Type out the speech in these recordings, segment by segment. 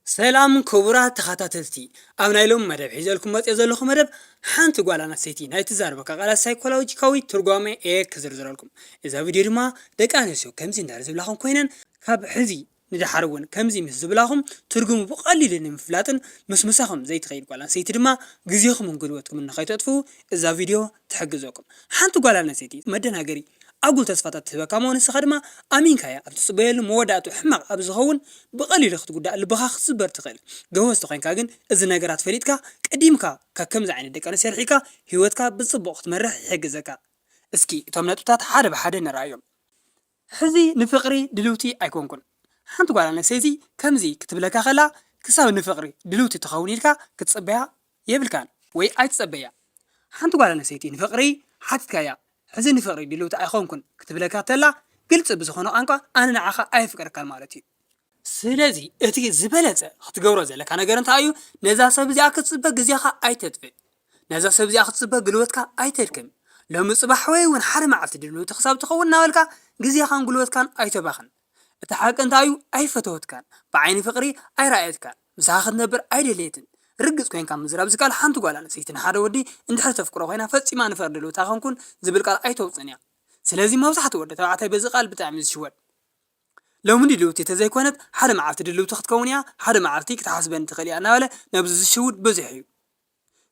ሰላም ክቡራት ተኸታተልቲ፣ ኣብ ናይ ሎሚ መደብ ሒዘልኩም መፅዮ ዘለኹ መደብ ሓንቲ ጓል ኣንስተይቲ ናይ ትዛረበካ ቃላት ሳይኮሎጂካዊ ትርጓሜ እየ ክዝርዝረልኩም። እዛ ቪድዮ ድማ ደቂ ኣንስትዮ ከምዚ እንዳር ዝብላኹም ኮይነን ካብ ሕዚ ንደሓር እውን ከምዚ ምስ ዝብላኹም ትርጉሙ ብቐሊሉ ንምፍላጥን ምስ ምሳኹም ዘይትኸይድ ጓል ኣንስተይቲ ድማ ግዜኹምን ጉልበትኩምን ንኸይተጥፍኡ እዛ ቪድዮ ትሕግዘኩም። ሓንቲ ጓል ኣንስተይቲ መደናገሪ ኣጉል ተስፋታት ትህበካ እሞ ንስኻ ድማ ኣሚንካያ ኣብ ትጽበየሉ መወዳእቱ ሕማቕ ኣብ ዝኸውን ብቐሊሉ ክትጉዳእ ልብኻ ክትስበር ትኽእል። ገወዝ ተኾይንካ ግን እዚ ነገራት ፈሊጥካ ቀዲምካ ካብ ከምዚ ዓይነት ደቂ ኣንስትዮ ርሒቕካ ህይወትካ ብጽቡቕ ክትመርሕ ይሕግዘካ። እስኪ እቶም ነጥብታት ሓደ ብሓደ ንርኣዮም። ሕዚ ንፍቕሪ ድልውቲ ኣይኮንኩን። ሓንቲ ጓል ኣንስተይቲ ከምዚ ክትብለካ ከላ ክሳብ ንፍቕሪ ድልውቲ ትኸውን ኢልካ ክትጽበያ የብልካን ወይ ኣይትጸበያ። ሓንቲ ጓል ኣንስተይቲ ንፍቕሪ ሓቲትካያ ሕዚ ንፍቕሪ ድልውቲ ኣይኮንኩን ክትብለካ ተላ ግልጺ ብዝኾነ ቋንቋ ኣነ ንዓኻ ኣየፍቅረካን ማለት እዩ። ስለዚ እቲ ዝበለጸ ክትገብሮ ዘለካ ነገር እንታይ እዩ? ነዛ ሰብ እዚኣ ክትጽበ ግዜኻ ኣይተጥፍእ። ነዛ ሰብ እዚኣ ክትጽበ ግልወትካ ኣይተድክም። ሎሚ ጽባሕ ወይ እውን ሓደ መዓልቲ ድልውቲ ክሳብ ትኸውን እናበልካ ግዜኻን ጉልበትካን ኣይተባኽን። እቲ ሓቂ እንታይ እዩ? ኣይፈተወትካን። ብዓይኒ ፍቕሪ ኣይረኣየትካን። ምሳኻ ክትነብር ኣይደለየትን። ርግጽ ኮይንካ ምዝራብ ዝከኣል ሓንቲ ጓል ኣንስተይቲ ንሓደ ወዲ እንድሕር ተፍቅሮ ኮይና ፈጺማ ንፍቕሪ ድልውቲ ኣይኮንኩን ዝብል ቃል ኣይተውጽእን እያ። ስለዚ መብዛሕትኡ ወዲ ተባዕታይ በዚ ቃል ብጣዕሚ እዩ ዝሽወድ። ሎሚ ድልውቲ ተዘይኮነት ሓደ መዓልቲ ድልውቲ ክትከውን እያ፣ ሓደ መዓልቲ ክትሓስበኒ ትኽእል እያ እናበለ ነብዚ ዝሽውድ ብዙሕ እዩ።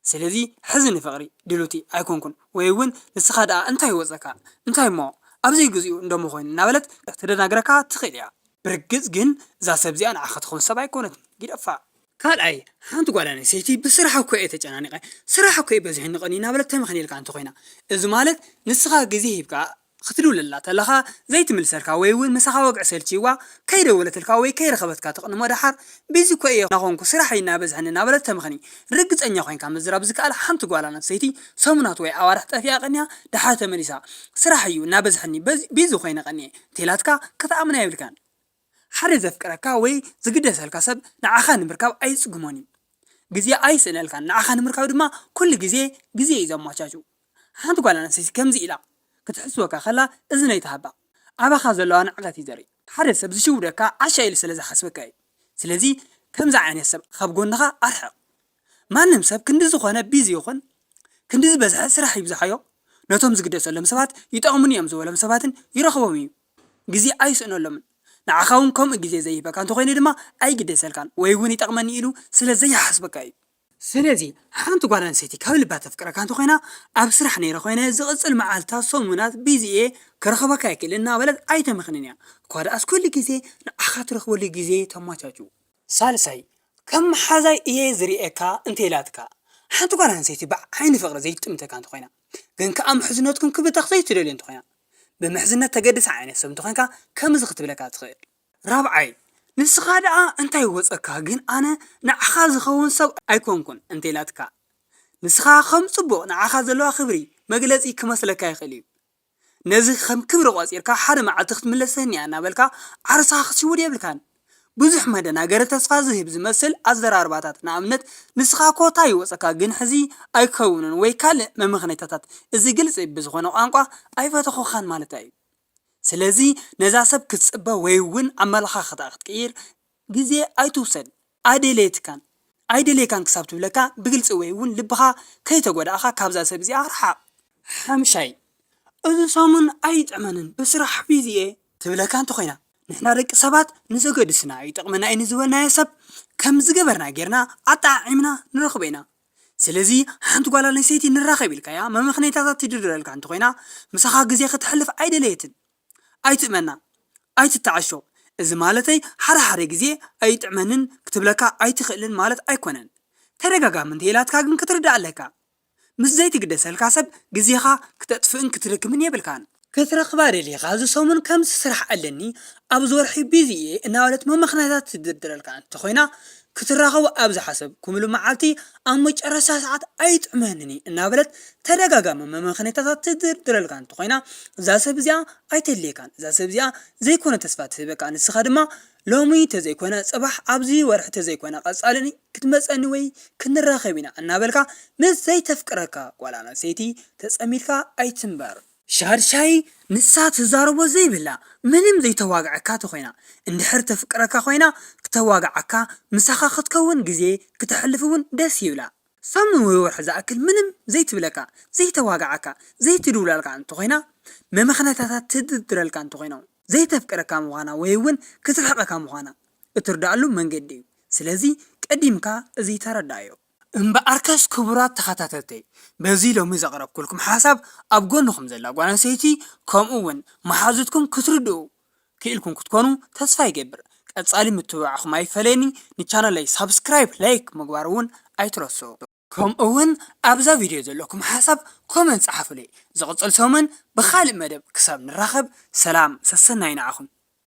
ስለዚ ሕዚ ንፍቕሪ ድልውቲ ኣይኮንኩን ወይ እውን ንስኻ ደኣ እንታይ ይወጸካ? እንታይ እሞ ኣብ ዘይግዚኡ እንደሞ ኮይኑ እናበለት ክትደናግረካ ትኽእል እያ። ብርግጽ ግን እዛ ሰብ እዚኣ ንዓኻ ትኸውን ሰብ ኣይኮነትን። ግደፋ። ካልኣይ፣ ሓንቲ ጓል ኣንስተይቲ ብስራሕ እኮ እየ ተጨናኒቐ፣ ስራሕ እኮ እዩ በዚሕኒ ቀንዩ እናበለት ተመኽንየልካ እንተኾይና፣ እዚ ማለት ንስኻ ግዜ ሂብካ ክትድውለላ ተለኻ ዘይትምልሰልካ ወይ እውን ምሳኻ ወግዒ ሰልችይዋ ከይደወለትልካ ወይ ከይረኸበትካ ትቕንሞ ደሓር ቢዚ እኮ እየ እናኾንኩ ስራሕ እዩ እናበዝሐኒ እናበለት ተመኽኒ። ርግጸኛ ኮይንካ ምዝራብ ዝከኣል ሓንቲ ጓል ኣንስተይቲ ሰሙናት ወይ ኣዋርሕ ጠፊኣ ቀንያ ደሓር ተመሊሳ ስራሕ እዩ እናበዝሐኒ በዚ- ቢዚ ኮይነ ቀንየ እንተኢላትካ ክትኣምና የብልካን። ሓደ ዘፍቅረካ ወይ ዝግደሰልካ ሰብ ንዓኻ ንምርካብ ኣይጽግሞን እዩ። ግዜ ኣይስእነልካን። ንዓኻ ንምርካብ ድማ ኩሉ ግዜ ግዜ እዩ ዘመቻቹ። ሓንቲ ጓል ኣንስተይቲ ከምዚ ኢላ ክትሕስወካ ከላ እዝኒ ኣይትሃባ። ኣባኻ ዘለዋ ንዕቀት እዩ ዘርኢ። ሓደ ሰብ ዝሽውደካ ዓሻ ኢሉ ስለ ዝሓስበካ እዩ። ስለዚ ከምዚ ዓይነት ሰብ ካብ ጎንኻ ኣርሕቕ። ማንም ሰብ ክንዲ ዝኾነ ቢዚ ይኹን ክንዲ ዝበዝሐ ስራሕ ይብዝሓዮ ነቶም ዝግደሰሎም ሰባት ይጠቕሙኒ እዮም ዝበሎም ሰባትን ይረኽቦም እዩ። ግዜ ኣይስእነሎምን። ንዓኻ እውን ከምኡ ግዜ ዘይህበካ እንተኾይኑ ድማ ኣይግደሰልካን ወይ እውን ይጠቕመኒ ኢሉ ስለ ዘይሓስበካ እዩ። ስለዚ ሓንቲ ጓል ኣንስተይቲ ካብ ልባ ተፍቅረካ እንተኾይና ኣብ ስራሕ ነይረ ኮይነ ዝቕጽል መዓልታት ሰሙናት ቢዚ እየ ክረኽበካ ኣይክእልን እናበለት ኣይተመኽንን እያ። እኳ ደኣስ ኩሉ ግዜ ንዓኻ ትረኽበሉ ግዜ ተመቻችው። ሳልሳይ ከም መሓዛይ እየ ዝርእየካ እንተኢላትካ። ሓንቲ ጓል ኣንስተይቲ ብዓይኒ ፍቕሪ ዘይትጥምተካ እንተኾይና ግን ከኣ ምሕዝነትኩም ክብተኽ ዘይትደልዮ እንተኾይና ብምሕዝነት ተገድሳ ዓይነት ሰብ እንተኾይንካ ከምዚ ክትብለካ ትኽእል። ራብዓይ ንስኻ ደኣ እንታይ ወጸካ ግን ኣነ ንዓኻ ዝኸውን ሰብ ኣይኮንኩን እንተኢላትካ ንስኻ ከም ጽቡቕ ንዓኻ ዘለዋ ክብሪ መግለጺ ክመስለካ ይኽእል እዩ። ነዚ ከም ክብሪ ቆጺርካ ሓደ መዓልቲ ክትምለሰኒ እያ እናበልካ ዓርሳኻ ክትሽውድ የብልካን። ብዙሕ መደናገሪ ተስፋ ዝህብ ዝመስል ኣዘራርባታት ንኣብነት ንስኻ ኮታ ይወጸካ ግን ሕዚ ኣይከውንን ወይ ካልእ መመኽነይታታት እዚ ግልጺ ብዝኾነ ቋንቋ ኣይፈተኹኻን ማለታ እዩ። ስለዚ ነዛ ሰብ ክትጽበ ወይ እውን ኣመለኻኽታ ክትቅይር ግዜ ኣይትውሰድ። ኣደለየትካን ኣይደለየካን ክሳብ ትብለካ ብግልጺ ወይ እውን ልብኻ ከይተጎዳእኻ ካብዛ ሰብ እዚኣ ርሓቕ። ሓምሻይ እዚ ሰሙን ኣይጥዕመንን ብስራሕ ቢዚ እየ ትብለካ እንተኾይና ንሕና ደቂ ሰባት ንዘገድስና ይጠቕመና እዩ ንዝበልናዮ ሰብ ከም ዝገበርና ጌርና ኣጠዓዒምና ንረኽቦ ኢና። ስለዚ ሓንቲ ጓል ኣንስተይቲ ንራኸብ ኢልካያ መመኽነይታታት ትድርድረልካ እንተኾይና ምሳኻ ግዜ ከተሕልፍ ኣይደለየትን። ኣይትእመና፣ ኣይትተዓሾ። እዚ ማለተይ ሓደ ሓደ ግዜ ኣይጥዕመንን ክትብለካ ኣይትኽእልን ማለት ኣይኮነን። ተደጋጋሚ እንተኢላትካ ግን ክትርዳእ ኣለካ። ምስ ዘይትግደሰልካ ሰብ ግዜኻ ክተጥፍእን ክትድክምን የብልካን። ክትረኽባ ደሊኻ እዚ ሰሙን ከምዚ ስራሕ ኣለኒ ኣብዚ ወርሒ ቢዚ እየ እናበለት መመኽነያታት ትድርድረልካ እንተኾይና ክትራኸቡ ኣብ ዝሓሰብኩምሉ መዓልቲ ኣብ መጨረሻ ሰዓት ኣይጥዕመንን እዩ እናበለት ተደጋጋሚ መመኽነያታት ትድርድረልካ እንተኾይና እዛ ሰብ እዚኣ ኣይተድልየካን። እዛ ሰብ እዚኣ ዘይኮነ ተስፋ ትህበካ። ንስኻ ድማ ሎሚ ተዘይኮነ ጽባሕ ኣብዚ ወርሒ ተዘይኮነ ቀጻሊ ክትመጸኒ ወይ ክንራኸብ ኢና እናበልካ ምስ ዘይተፍቅረካ ጓል ኣንስተይቲ ተጸሚድካ ኣይትንበር። ሻድሻይ ንሳ ትዛረቦ ዘይብላ ምንም ዘይተዋግዐካ ተኾይና፣ እንድሕር ተፍቅረካ ኮይና ክተዋግዓካ ምሳኻ ክትከውን ግዜ ክተሕልፍ እውን ደስ ይብላ። ሳሙን ወይ ወርሒ ዝኣክል ምንም ዘይትብለካ፣ ዘይተዋግዓካ፣ ዘይትድውላልካ እንተኾይና፣ መመኽነታታት ትድርድረልካ እንተኾይኖም ዘይተፍቅረካ ምዃና ወይ እውን ክትርሕቐካ ምዃና እትርዳኣሉ መንገዲ እዩ። ስለዚ ቀዲምካ እዚ ተረዳኣዮ። እምበኣርከስ ክቡራት ተኸታተልተይ፣ በዚ ሎሚ ዘቕረብኩልኩም ሓሳብ ኣብ ጎንኹም ዘላ ጓል ኣንስተይቲ ከምኡ እውን መሓዙትኩም ክትርድኡ ክኢልኩም ክትኮኑ ተስፋ ይገብር። ቀጻሊ ምትብባዕኹም ኣይፈለየኒ። ንቻነለይ ሳብስክራይብ፣ ላይክ ምግባር እውን ኣይትረስዑ። ከምኡ እውን ኣብዛ ቪድዮ ዘለኩም ሓሳብ ኮመንት ጸሓፉለይ። ዝቕጽል ሰሙን ብኻልእ መደብ ክሳብ ንራኸብ ሰላም ሰሰናይ ንዓኹም።